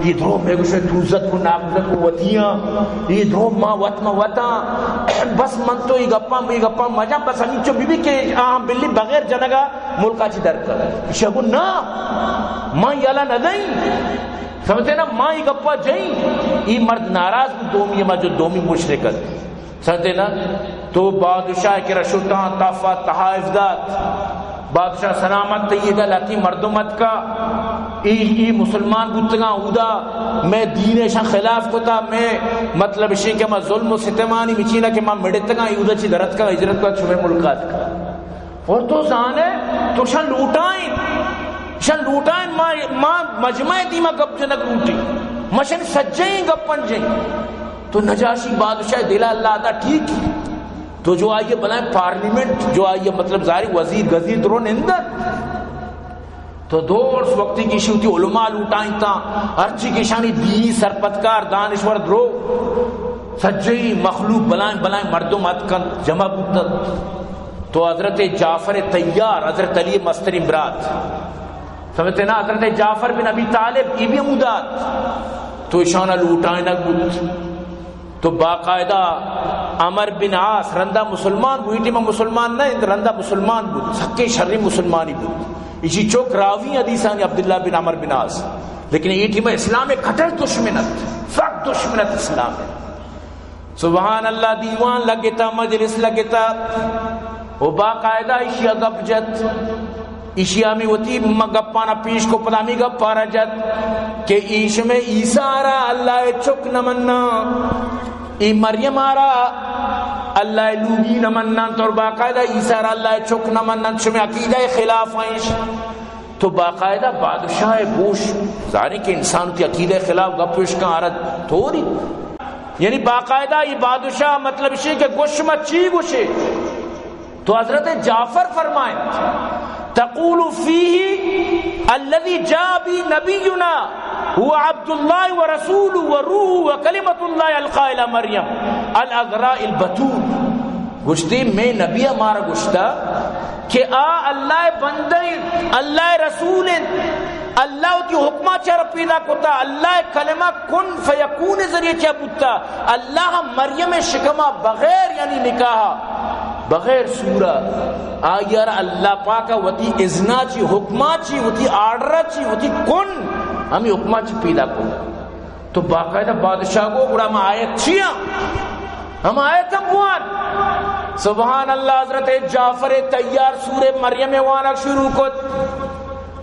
اے درو میں گوشے تو عزت کو ناکوزت کو وتیاں۔ اے درو ما وت ما وتاں۔ بس من تو اے گپاں، اے گپاں مجاں، بس ہمینچو بی بی کہ آ بلی بغیر جنگا ملکا چی درکا۔ ایشا گو نا، ما یلا ندیں۔ سمجھتے نا، ما اے گپا جئیں۔ اے مرد ناراض بو، دومی ما جو دومی مشرک ات۔ سمجھتے نا؟ تو بادشاہ کرا شتاں، تحفہ تحائف دات۔ بادشاہ سلامت تئی ادا لہتیں مردم اتکا۔ اے، اے مسلمان بوتگاں، اودا میں دین اشاں خلاف کتا، میں مطلب اشیں کہ ما ظلم و ستمانی مچینا کہ ما مڑتگاں، اے اودا چی درتکا، ہجرت کتا، شمے ملکا اتکا۔ اور تو زانے، تو شان لوٹائیں، شان لوٹائیں، ما، ما مجمع دیما گپ جنگ لوٹی، مشن سجیں گپن جیں۔ تو نجاشی بادشاہ دلا اللہ دا ٹھیک۔ تو جو آئیے بلائیں پارلیمنٹ، جو آئیے مطلب ظاہری وزیر گزیر درو نندن۔ تو دور وقتی کی شوتی علماء لوٹائیں تا، ہرچی کی شانی دینی سرپدکار دانشور درو، سجئی مخلوق بلائیں بلائیں مردم اتکن جمع بوتن۔ تو حضرت جعفر طیار، حضرت علی مسترین برات، سمجھتے نا، حضرت جعفر بن ابی طالب، ای بھی ہمودات۔ تو اشانا لوٹائنگ بوت۔ تو باقاعدہ عمر بن عاص رندا مسلمان بو، ای ٹیما مسلمان نہ انت، رندا مسلمان بو، سکے شریں مسلمانی بو۔ ایشی چوک راوی حدیثانی عبداللہ بن عمر بن عاص، لیکن ای ٹیما اسلام کٹر دشمن ات، سخت دشمن ات اسلام۔ سبحان اللہ، دیوان لگتا، مجلس لگتا، و باقاعدہ ایشی گپ جت۔ ایشی ہمیں وتی م-، گپانا پیش کو، پدا ہمیں گپارا جت کہ ایشمے عیسیٰ را اللہ چک نہ مننا، ای مریم را اللہ لوگی نہ مننا، تو باقاعدہ عیسیٰ را اللہ چک نہ مننا، شمے عقیدہ خلاف ایش۔ تو باقاعدہ بادشاہ گوش، ظاہر ہے کہ انسان کی عقیدہ خلاف گپ پیش کا آرت توری، یعنی باقاعدہ یہ بادشاہ مطلب شے کہ گوش ما چی گوشے۔ تو حضرت جعفر فرمائیں، تقول فيه الذي جاء به نبينا هو عبد الله ورسوله وروحه وكلمة الله ألقاها إلى مريم العذراء البتول۔ گوشتی، میں نبی مارا گوشتا کہ آ اللہ بندہ انت، اللہ رسول انت، اللہ وتی حکمہ چر پیدا کتا، اللہ کلمہ کن فیکون ذریعے چہ بوتا، اللہ مریم شکما بغیر یعنی نکاح، بغیر سورہ، آئی را اللہ پاک وتی اذنا چی، حکما چی، وتی آرڈر چی، وتی کن، ہمیں حکما چی پیدا کتا۔ تو باقاعدہ بادشاہ گو، گڑا ہم آیت چیا؟ ہم آیت ہم بوان۔ سبحان اللہ، حضرت جعفر طیار سورہ مریم وانگ شروع کت۔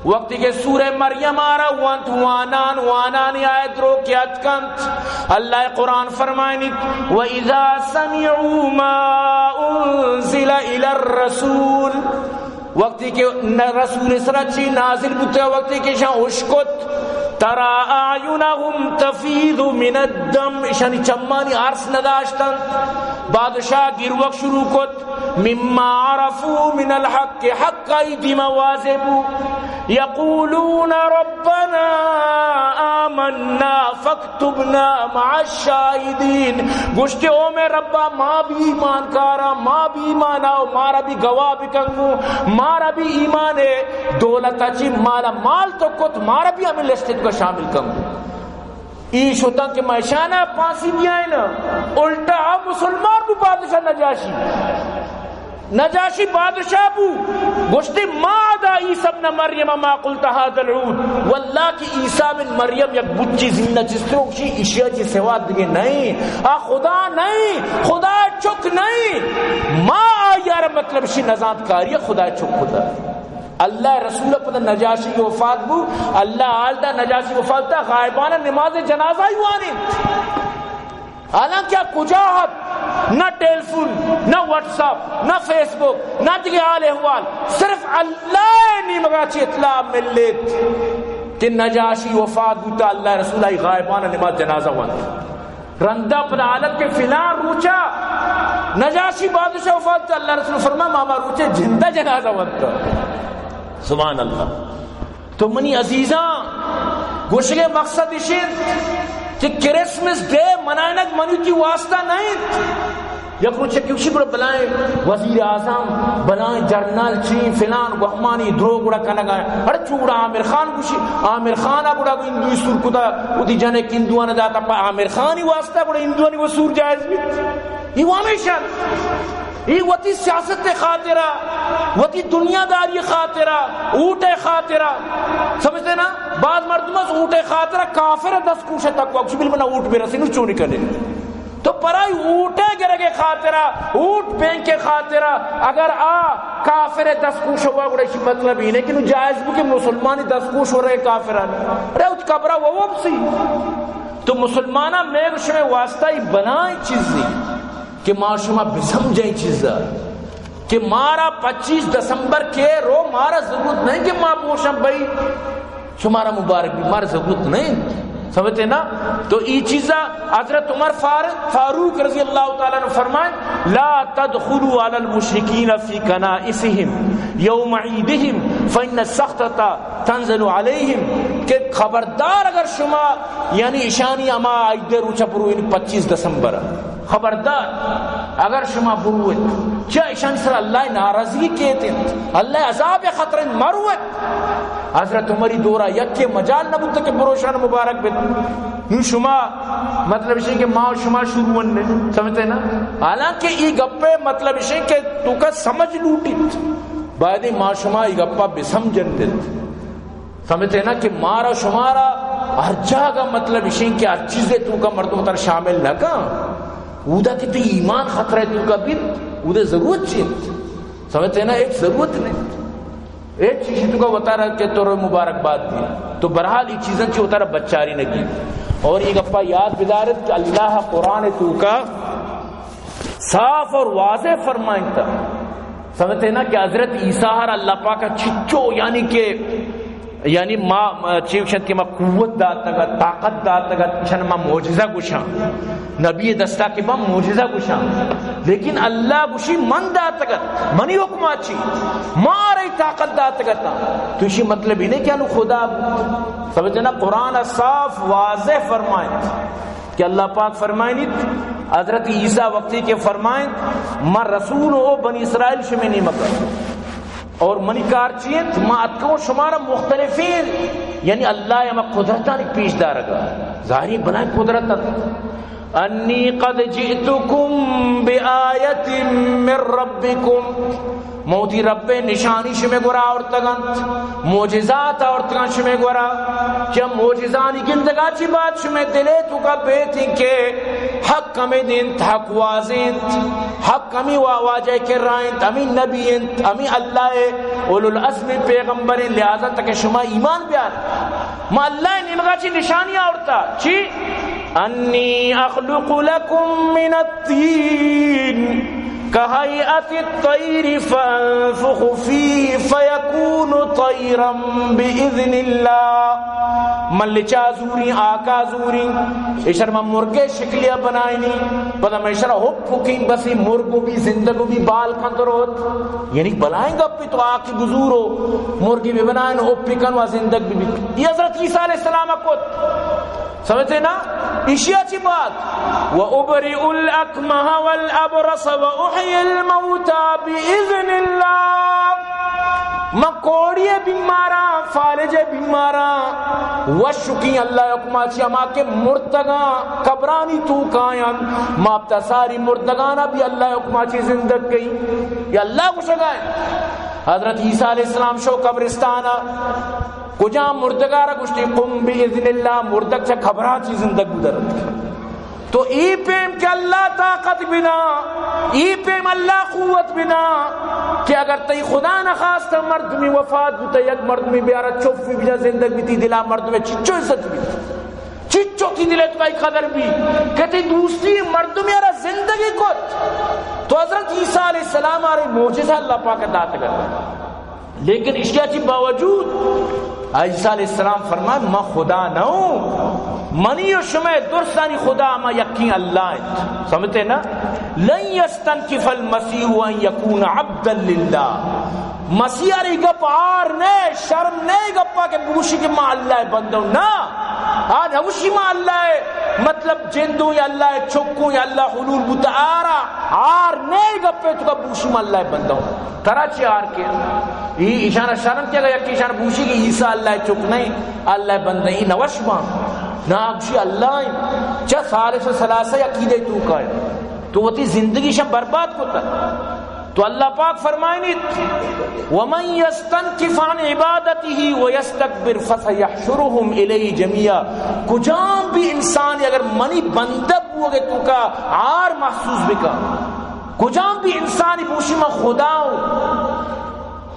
وقتی کہ سورہ مریم آرا وانت، وانان، وانانی آیت رو کیات کنت۔ اللہ قرآن فرمائنیت، وَإِذَا سَمِعُوا مَا أُنزِلَ إِلَى الرَّسُولِ، وقتی کہ رسول سرا چی نازل بوتا، وقتی کہ شان اشکت، ترى أعينهم تفيض من الدمع، اشانی چمانی ارس نداشتن۔ بادشاہ گروک شروع کت، مما عرفوا من الحق، حق آئی دیما واضح بو۔ يقولون ربنا آمنا فاكتبنا مع الشاهدين، گوشتے، او میں ربا، ما بھی ایمان کارا، ما بھی ایمان آؤ، مارا بھی گواہ بکن گو، مارا بھی ایمان ہے، دولت چی مالا مال تو کت، مارا بھی ہمیں لسٹ کو شامل کن گو۔ ای شتاں کہ مشانہ پھانسی دیائیں نا، الٹا آ مسلمان بو بادشاہ نجاشی۔ نجاشی بادشاہ بو، گوشتے، ما عدا عیسی ابن مریم ما قلت هذا العود، واللہ کہ عیسی بن مریم یک بچی زندہ چسترو شی، اشیا چی سوا دگے نہیں، آ خدا نہیں، خدا چک نہیں، ما آیار مطلب شی نزانت کاری خدا چک خدا۔ اللہ رسول پدا نجاشی وفات بو، اللہ حال دا نجاشی وفات دا، غائبانہ نماز جنازہ ہی وانینت۔ حالانکہ آ کجا ات؟ نہ ٹیلیفون، نہ واٹس اپ، نہ فیس بک، نہ دگہ حال احوال، صرف اللہ نیمگا چی اطلاع ملیت کہ نجاشی وفات بوتا، اللہ رسول آئی غائبانہ نماز جنازہ وانت۔ رندا پدا حالت کہ فلان روچا نجاشی بادشاہ وفات، اللہ رسول فرما، ما ہما روچے جندہ جنازہ وانت۔ سبحان اللہ۔ تو منی عزیزاں، گوشگ ءِ مقصد اش انت کہ کرسمس ڈے منائینگ منی وتی واسطہ نہ انت۔ یک روچے کہ گوشی گڑا بلائیں وزیر اعظم، بلائیں جنرل چی، فلان گوہمانی دروگ گڑا کنگ ءَ۔ اڑے چو گڑا عامر خان گوشی، عامر خان ءَ گڑا ہندوی سور کتا، وتی جنک ہندوان داتا، پہ عامر خانی واسطہ گڑا ہندوانی و سور جائز بیت؟ ای و ہمیشہ ای وتی سیاست ءِ خاطرا، وتی دنیا داری ءِ خاطرا، اوٹ ءِ خاطرا، سمجھتے نا؟ بعض مردم از اوٹ ءِ خاطرا کافر ءِ دست کوش ءَ تک وقت بل بنا اوٹ برسے، نو چونی کنے؟ تو پرائی اوٹ ءِ گرگ ءِ خاطرا، اوٹ بینک ءِ خاطرا، اگر آ کافر ءِ دست کوش ہوا، گڑا اسی مطلب ہی نہیں کہ نو جائز بو کہ مسلمانی دست کوش ہو رہے کافرانی۔ ارے، اس قبرہ وہ وپسی۔ تو مسلماناں مئے گو شمئے واسطہ ای بلائیں چیزے کہ ما شما بسمجھیں چیزا کہ مارا پچیس دسمبر کے رو مارا ضرورت نہیں کہ ما بوشم بھئی شمارا مبارک بھی، مارا ضرورت نہیں۔ سمجھتے نا؟ تو ای چیزا حضرت عمر فار-، فاروق رضی اللہ تعالیٰ عنہ فرمائیں، لا تدخلوا علی المشرکین فی کنائسهم یوم عیدهم فإن السخطة تنزل علیہم، کہ خبردار اگر شما یعنی اشانی ہما عید روچ برو، یعنی پچیس دسمبر، خبردار اگر شما بروت، چہ اشانی سر اللہ ناراضگی کیت انت، اللہ عذاب خطر انت، مروت۔ حضرت عمری دورا یکے مجال نہ بوت کہ بروشان مبارک بیت۔ نو شما مطلب اش کہ ما و شما شروع ون، سمجھتے نا؟ حالانکہ ای گپے مطلب اش کہ تو کا سمجھ لوٹیت، باید ما شما ای گپا بسمجھن دیت۔ سمجھتے نا کہ مارا شمارا ہر جاگہ مطلب اشیں کہ ہر چیزے تو کا مردم تر شامل نہ کن، اودا کہ تئی ایمان خطرہ تو کا بیت، اودا ضرورت چی انت؟ سمجھتے نا، ایک ضرورت نہیں، ایک چیز تو کا وتارا کہ تو رو مبارکباد دی۔ تو بہرحال یہ چیزاں چی وتارا بچاری نگی۔ اور یہ گپا یاد بدارت کہ اللہ قرآن تو کا صاف اور واضح فرمائنتا۔ سمجھتے نا کہ حضرت عیسیٰ ہر اللہ پاک چچو، یعنی کہ، یعنی ما، ما چی گوشن کہ ما قوت داتگت، طاقت داتگت، چن ما معجزہ گوشاں۔ نبی دستا کہ ما معجزہ گوشاں۔ لیکن اللہ گوشی من داتگت، منی حکما چی، مارے طاقت داتگت۔ تو اسی مطلب ہی نہیں کہ انو خدا۔ سمجھتے نا، قرآن صاف واضح فرمائنت۔ کہ اللہ پاک فرمائنیت، حضرت عیسیٰ وقتی کہ فرمائنت، من رسول او بنی اسرائیل شمے نیمگا، اور منی کار چی انت؟ ما اتکوں شمارا مختلفیں، یعنی اللہ ہما قدرتانی پیش دارگا، ظاہری بلائیں قدرت انت۔ انی قد جئتکم بآیۃ من ربکم، من وتی رب ءِ نشانی شمے گورا آورتگ انت، معجزات آورتگ انت شمے گورا، چہ معجزانی گندگا چی بعد شمے دل ءِ توکا بیت انت کہ حق ہمے انت، حق واضح انت، حق ہمے وا-، واجہ ءِ کرا انت، ہمے نبی انت، ہمے اللہ ءِ اولو العزم پیغمبر انت، لہذا تک شما ایمان بیار۔ ما اللہ ءِ نیمگا چی نشانی آورتا، چی؟ انی اخلق لکم من الطین کہیئۃ الطیر فانفخ فیہ فیکون طیرا باذن اللہ۔ من لچا زوریں، آکا زوریں، ایشر من مرگے شکلیا بنائینی، پدا من ایشرا ہپ کیں، بس ای مرگ بی، زندگ بی، بال کنت روت۔ یعنی بلائیں گپے، تو آکی بزورو، مرگی ببنائین، ہپ کن و زندگ بی۔ ای حضرت عیسیٰ علیہ السلام کت۔ سمجھتے نا؟ ایشیا چی بات؟ و ابرئ الاکمہ والابرص و احیی الموتی باذن اللہ۔ من کوڑی بیماراں، فالج بیماراں وش کیں اللہ حکما چی، ہما کہ مردگاں قبرانی توکا انت، ما پدا ساری مردگانا بی اللہ حکما چی زندگ کیں۔ یا اللہ گوشگا انت۔ حضرت عیسیٰ علیہ السلام شو قبرستانا، کجام مردگارا گوشتی، قم باذن اللہ، مردگ چہ قبرا چی زندگ بو در۔ تو ای پیم کہ اللہ طاقت بنا، ای پیم اللہ قوت بنا کہ اگر تئی خدا نخواستہ مردمی وفات بوتا، یک مردمی بیارا چفی بجا زندگ بیتی، دلا مردم چچو عزت بیت، چچو تی دل توکا قدر بی کہ تی دوستی مردمی را زندگی کت۔ تو حضرت عیسیٰ علیہ السلام آرے معجزہ اللہ پاک داتگا۔ لیکن اشیا چی باوجود عیسیٰ علیہ السلام فرمائے، من خدا نہ ہوں، منی و شمئے درستانی خدا ہما یکیں اللہ انت۔ سمجھتے نا؟ لن یستنکف المسیح ان یکون عبدا للہ۔ مسیح ء را اے گپ آر نہ، شرم نہ اے گپا کہ بگوشی کہ ما اللہ ء بندہ اوں۔ نہ، آ نوشی ما اللہ ءِ، مطلب، جندوں یا اللہ ءِ چکوں یا اللہ حلول بوتا، آرا آر نئے گپے تو کا بوشی ما اللہ ءِ بندہ ہوں۔ ترا چی آر کے؟ ای ایشانا شرم کہ اگر یکی ایشانا بوشی کہ عیسیٰ اللہ ءِ چک نہیں، اللہ ءِ بندہ، ای نوش ما۔ نا، بوشی اللہ ہیں۔ چا ثالث و ثلاثہ عقیدے تو کا ہے۔ تو وتی زندگی شا برباد کتا۔ تو اللہ پاک فرمائنیت، ومن یستنکف عن عبادته ویستکبر فسیحشرهم الیہ جمیعا۔ کجام بھی انسان اگر منی بندہ بوگے تو کا آر محسوس بکا، کجام بھی انسانی بوشی من خدا ہوں،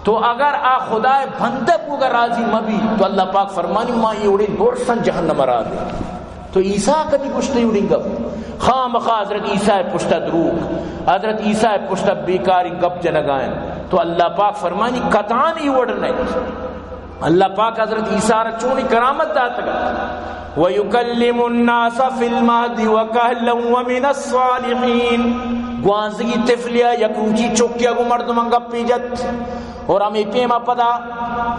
تو اگر آ خدا ءِ بندہ بوگا راضی مبی، تو اللہ پاک فرمانی، ما یہ اڑے درسن جہنم را دے۔ تو عیسیٰ کدی گوشتے اڑیں گپ؟ خامخا حضرت عیسیٰ ءِ پشتا دروگ، حضرت عیسیٰ ءِ پشتا بیکاری گپ جنگائیں۔ تو اللہ پاک فرمانی، قطعاً ای وڑ نہیں۔ اللہ پاک حضرت عیسیٰ را چونی کرامت داتگا۔ ویکلم الناس فی المہد وکہلا ومن الصالحین۔ گوانزگی طفلیا یک روچی چکیا گو مردمان گپی جت۔ اور ہمیں پیما پدا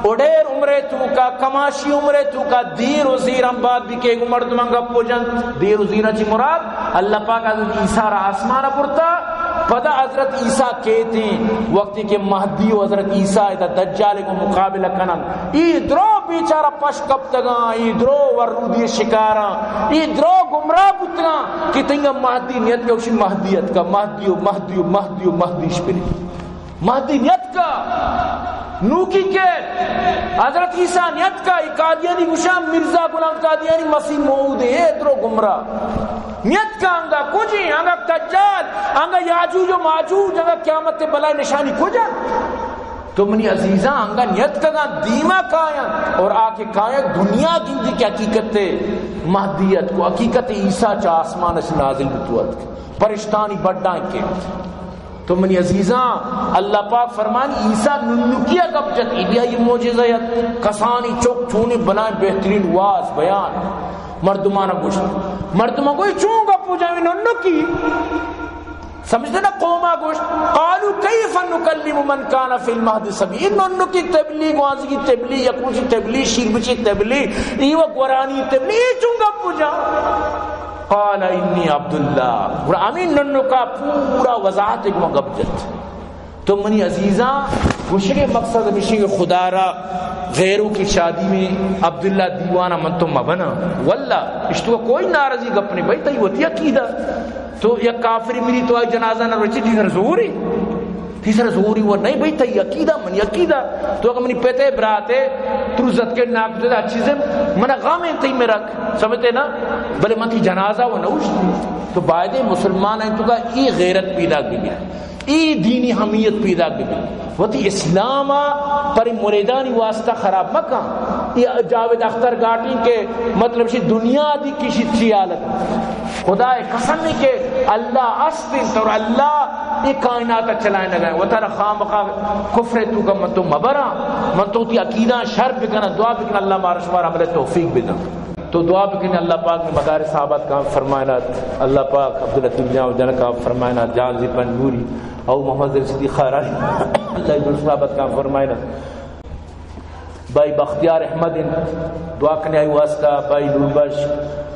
اڈیر عمرے توکا، کماشی عمرے توکا دیر و زیران بات بھی کہ گو مردمان گپ و جنت۔ دیر و زیران چی مراد؟ اللہ پاک حضرت عیسیٰ را آسمان برتا، پدا حضرت عیسیٰ کیتیں، وقتی کہ مہدی و حضرت عیسیٰ ادا دجال کو مقابلہ کنن، ای درو بیچارہ پش کپتگاں، ای درو ورودی شکاراں، ای درو گمراہ بوتگاں کہ تنگا مہدی نیت کہ اشی مہدی اتکا، مہدی و مہدی و مہدی و مہدیش پری۔ مہدی نیتکا، نوکی کے حضرت عیسیٰ نیتکا، ای قادیانی گشان مرزا غلام قادیانی مسیح موعود ہے، اے درو گمراہ۔ نیتکا انگا کجی، انگا دجال، انگا یاجوج و ماجوج، انگا قیامت بلائے نشانی کجا؟ تو منی عزیزاں، انگا نیتکگاں دیما کایاں، اور آ کہ کایاں دنیا گندی کہ حقیقت مہدیت کو، حقیقت عیسیٰ چا آسمان سے نازل بتوت، پرشتانی بڈاں کے۔ تو منی عزیزاں، اللہ پاک فرمانی، عیسیٰ ننکیا گپ جت، ای بیا یہ معجزہ یت، کسانی چک چونی بنائیں بہترین واز بیان، مردمانا گوشت، مردمان گوئی چون گپ ہو جائیں ننکی؟ سمجھتے نا؟ قوما گوشت، قالوا کیف نکلم من کان فی المہد صبیا، ننکی تبلیغ، گوانزگی تبلیغ، یکوچی تبلیغ، شیربچی تبلیغ، ایوہ گورانی تبلیغ، ای چون گپ ہو جا؟ قال انی عبداللہ۔ گڑا ہمیں ننکا پورا وضاحت گما گپ جت۔ تو منی عزیزاں، گوشگے مقصد ہمیشی کہ خدا را غیروں کی شادی میں عبداللہ دیوانہ من تو مبنا۔ واللہ، اشتو کوئی ناراضی گپ نہیں بھائی، تئی وتی عقیدہ۔ تو یک کافری مری تو آئی جنازہ نہ رچی، تئی سر زوری۔ تئی سر زوری و نہیں بھائی، تئی عقیدہ، منی عقیدہ۔ تو اگر منی پتے براتے، تروزت کے ناک تو اچھی سے، من غم ہے تئی میں رکھ، سمجھتے نا؟ بلے من تئی جنازہ و نوشتی۔ تو بایدے مسلمان ہیں تو کا ای غیرت پیدا بھی۔ ای دینی حمیت پیدا ببی۔ وتی اسلام ءَ پر مریدانی واسطہ خراب مکن۔ ای جاوید اختر گاٹی کہ مطلب شی دنیا دی کشی چی حالت۔ خدا قسم ہے کہ اللہ است انت اور اللہ ای کائنات چلائے نگا۔ وتارا خامخا کفر تو کا من تو مبرا، من تو تی عقیدہ شر بکنا، دعا بکنا اللہ مارا شمارا عمل توفیق بدن۔ تو دعا بکنی اللہ پاک نے مدارس آباد کام فرمائنات، اللہ پاک عبداللطیف جان و جنک آباد فرمائنات، جان زی پنجگوری او محمد صدیق خارانی اللہ درست آباد کام فرمائنات۔ بھائی بختیار احمد انت، دعا کنی آئی واسطہ، بھائی نوربخش،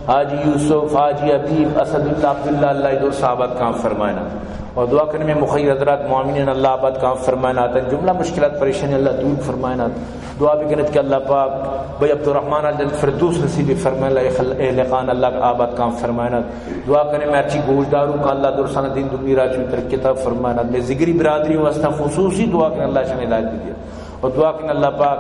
حاجی یوسف، حاجی حبیب، اسد اللہ عبداللہ، اللہ درست آباد کام فرمائنات۔ اور دعا کنی میں مخیر حضرات معاونین اللہ آباد کام فرمائنات، جملہ مشکلات پریشانی اللہ دور فرمائنات۔ دعا بکنت کہ اللہ پاک بھائی عبدالرحمن ءَ جنت فردوس نصیب فرمائے، اللہ اہل خان اللہ آباد کام فرمائنات۔ دعا کنی میں ہرچی گوشداروں کا اللہ درسان دین دنیا راج میں ترقی عطا فرمائنات۔ میں ذگری برادری واسطہ خصوصی دعا کنی اللہ شان ہدایت بدیا۔ اور دعا کنی اللہ پاک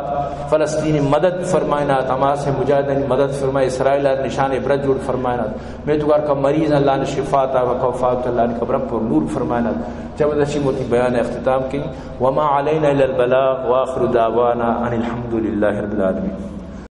فلسطینی مدد فرمائنات، حماس مجاہدین مدد فرمائے، اسرائیل نشان عبرت جوڑ فرمائنات۔ میں تو گھر کا مریض اللہ نے شفا عطا و وفات اللہ نے قبر پر نور فرمائنات۔ جب دشی موتی بیان اختتام کی، وما علینا الا البلاغ، وآخر دعوانا ان الحمد للہ رب العالمین۔